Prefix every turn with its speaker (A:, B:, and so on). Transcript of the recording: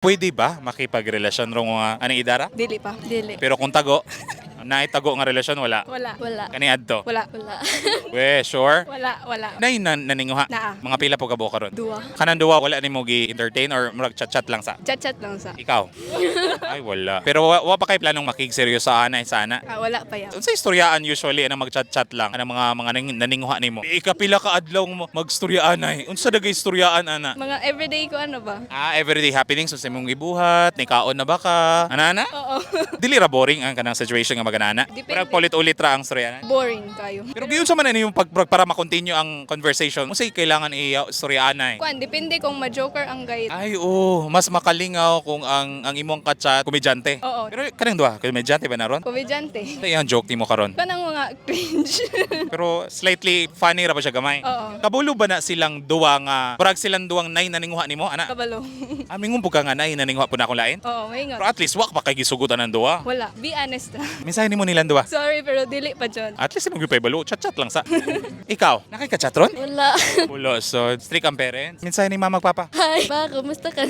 A: Pwede ba makipagrelasyon rong mga anong idara?
B: Dili pa.
C: Dili.
A: Pero kung tago, naitago nga relasyon, wala.
B: Wala.
C: Wala.
A: Kani adto.
B: Wala.
C: Wala.
A: We, sure?
B: Wala. Wala.
A: Nay naninguha.
B: Naa.
A: Mga pila po ka buok karon?
B: Dua.
A: Kanang duwa, wala nimo gi-entertain or murag chat-chat lang sa?
B: Chat-chat lang sa.
A: Ikaw? Ay, wala. Pero wa pa kay planong makig-seryoso sa ana sana.
B: Ah, wala pa yan.
A: Unsa istoryaan usually anang mag-chat-chat lang anang mga naninguha nimo? Ikapila ka adlaw mo magstoryaan ay. Unsa dagay istoryaan ana?
B: Mga everyday ko ano ba?
A: Ah, everyday happenings sa imong gibuhat, ni kaon na ba ka? Ana ana?
B: Oo.
A: Dili ra boring ang kanang situation nga maganana.
B: Depende.
A: Murag paulit-ulit ra ang storya.
B: Boring kayo.
A: Pero giyon sa man ini yung pag para ma-continue ang conversation, unsay kailangan i-storya anay?
B: Kuan, depende kung ma-joker ang guide.
A: Ay, oo, mas makalingaw kung ang imong kachat komedyante.
B: Oo.
A: Pero kanang duha, komedyante ba na ron?
B: Komedyante.
A: Ito yung joke nimo karon.
B: Kanang mga cringe.
A: Pero slightly funny ra ba siya gamay?
B: Oo.
A: Kabulo ba na silang duwa nga murag silang duwang nay naninguha nimo ana?
B: Kabalo.
A: Aming ka nga nay naninguha po na akong lain.
B: Oo, may
A: Pero at least wa pa kay gisugutan ng duwa.
B: Wala. Be honest ah.
A: Mensahe nimo nilang duwa.
B: Sorry pero dili pa dyan.
A: At least imong gipay balo, chat-chat lang sa. Ikaw, nakika-chat ron?
C: Wala.
A: Bulo, so strict ang parents. Mensahe ni mama magpapa.
C: Hi. Ba, kumusta ka?